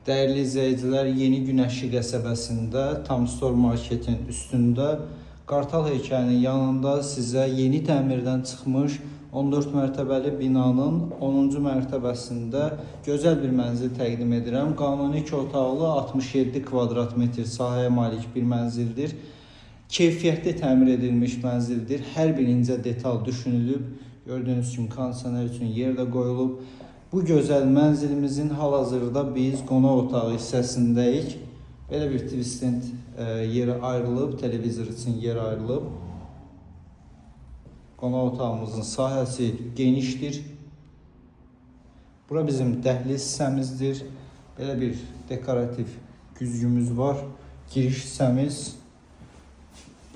Dəyərli izləyicilər, Yeni Günəşli qəsəbəsində Tam Store marketin üstündə Qartal heykəlinin yanında sizə yeni təmirdən çıxmış 14 mərtəbəli binanın 10-cu mərtəbəsində gözəl bir mənzil təqdim edirəm. Qanuni 2 otaqlı 67 kvadrat metr sahəyə malik bir mənzildir. Keyfiyyətli təmir edilmiş mənzildir. Hər bir incə detal düşünülüb. Gördüyünüz kimi kondisioner üçün yer də qoyulub. Bu gözəl mənzilimizin hal-hazırda biz qonaq otağı hissəsindəyik. Belə bir TV stand yeri ayrılıb, televizor üçün yer ayrılıb. Qonaq otağımızın sahəsi genişdir. Bura bizim dəhliz hissəmizdir. Belə bir dekorativ güzgümüz var. Giriş hissəmiz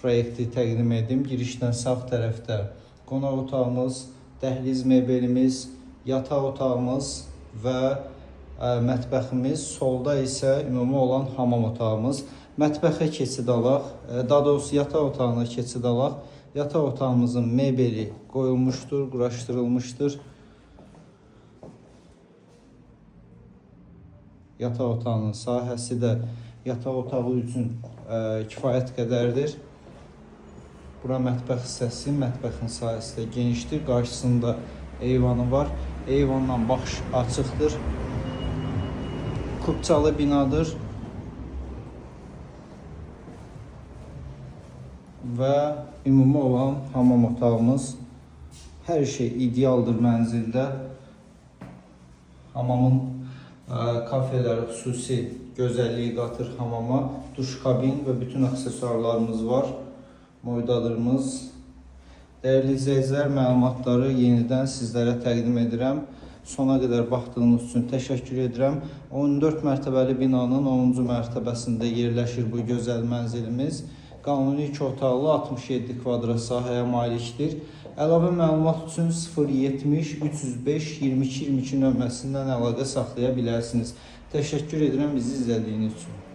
proyekti təqdim edim. Girişdən sağ tərəfdə qonaq otağımız, dəhliz mebelimiz, yataq otağımız və mətbəximiz, solda isə ümumi olan hamam otağımız. Mətbəxə keçid alaq, daha doğrusu yataq otağına keçid alaq. Yataq otağımızın mebeli qoyulmuşdur, quraşdırılmışdır. Yataq otağının sahəsi də yataq otağı üçün kifayət qədərdir. Bura mətbəx hissəsi, mətbəxin sahəsi də genişdir. Qarşısında eyvanı var. Eyvandan baxış açıqdır. Kupçalı binadır. Və ümumi olan hamam otağımız. Hər şey idealdır mənzildə. Hamamın kafeləri xüsusi gözəlliyi qatır hamama. Duş kabin və bütün aksesuarlarımız var. Moydadırımız. Dəyərli izləyicilər, məlumatları yenidən sizlərə təqdim edirəm. Sona qədər baxdığınız üçün təşəkkür edirəm. 14 mərtəbəli binanın 10-cu mərtəbəsində yerləşir bu gözəl mənzilimiz. Qanuni 2 otaqlı 67 kvadrat sahəyə malikdir. Əlavə məlumat üçün 070 305 22 22 nömrəsindən əlaqə saxlaya bilərsiniz. Təşəkkür edirəm bizi izlədiyiniz üçün.